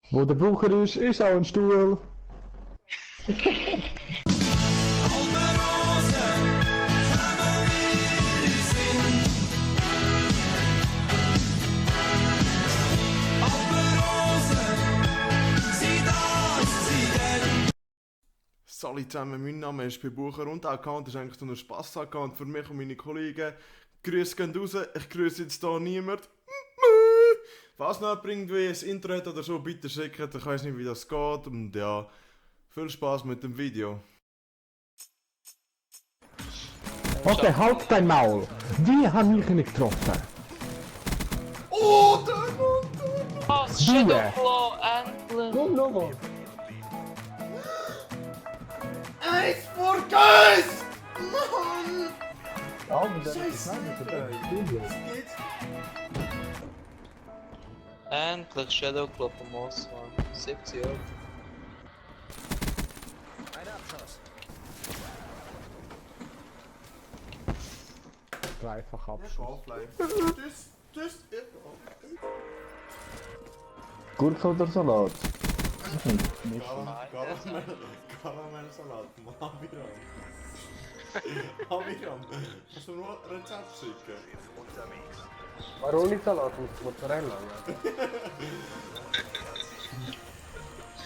Wo der Bucher ist auch ein Stuhl. Salut zusammen, mein Name ist bei Bucher und der Account ist eigentlich so ein Spass-Account für mich und meine Kollegen. Grüße gehen raus, ich grüße jetzt hier niemand. Was noch irgendwie ein Intro hat oder so, bitte schicken, ich weiß nicht wie das geht und ja, viel Spaß mit dem Video. Okay, halt dein Maul. Die haben mich nicht getroffen. Oh, der Mann! Oh, Shadowclaw, endlich! Komm noch. Eins vor Geist! Mann! Ja, aber der Scheiße! Was geht? Endlich Shadowclaw vom Osman. 70 Jahre. Dreifach Abschuss. Offline. Tschüss, tschüss. Gurke oder Salat? Karamellsalat, Habiram. Habiram. Kannst du nur Rezept schicken? Maroni-Salat mit Mozzarella.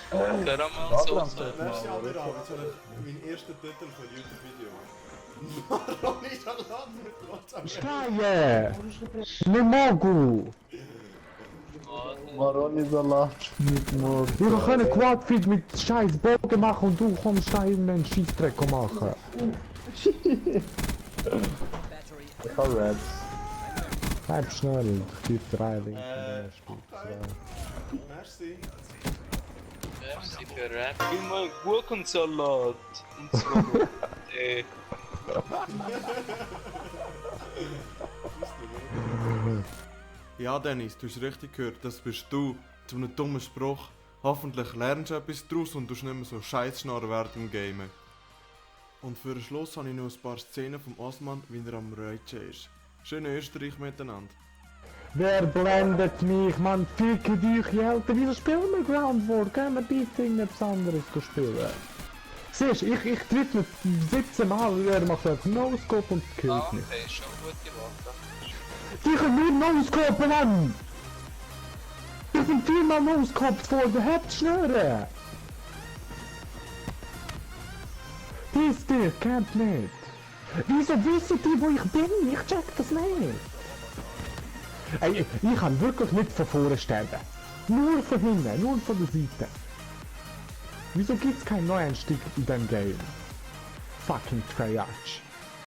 Karamellsoße. Merci Habiram, jetzt habe ich meinen ersten Titel für YouTube-Video. Maroni-Salat mit Mozzarella. Steie! Ne Mogu! Maroni-Salat mit Mozzarella. Wir können Quadfeed mit scheiß Bogen machen und du kommst da irgendeinen Scheissdreck machen. Ich hab Raps. Bleib schnell, ich gebe 3 Links Merci. Merci für Rap. Immer Gurkensalat. Und so. Ja Dennis, du hast richtig gehört, das bist du. Zu einem dummen Spruch. Hoffentlich lernst du etwas daraus und du nicht mehr so Scheissschnarr werden im Gamen. Und für den Schluss habe ich noch ein paar Szenen vom Osman, wie er am Ragen ist. Schön Österreich miteinander. Wer blendet mich, man ficke dich, Alter. Wieso spielen wir Ground War? Gehen wir bitte irgendetwas anderes spielen? Siehst du, ich tritt mit 17 Mal, er macht einfach No-Scope und killt Ah, mich. okay, schon gut gemacht. Die können nur No-Scopen, Mann! Ich bin 4-mal No-Scoped vor der Herzschnüre! Piss dich, kennt nicht! Wieso wissen die, wo ich bin? Ich check das nicht! Ey, ich kann wirklich nicht von vorne sterben. Nur von hinten, nur von der Seite. Wieso gibt's keinen Neueinstieg in diesem Game? Fucking Triage.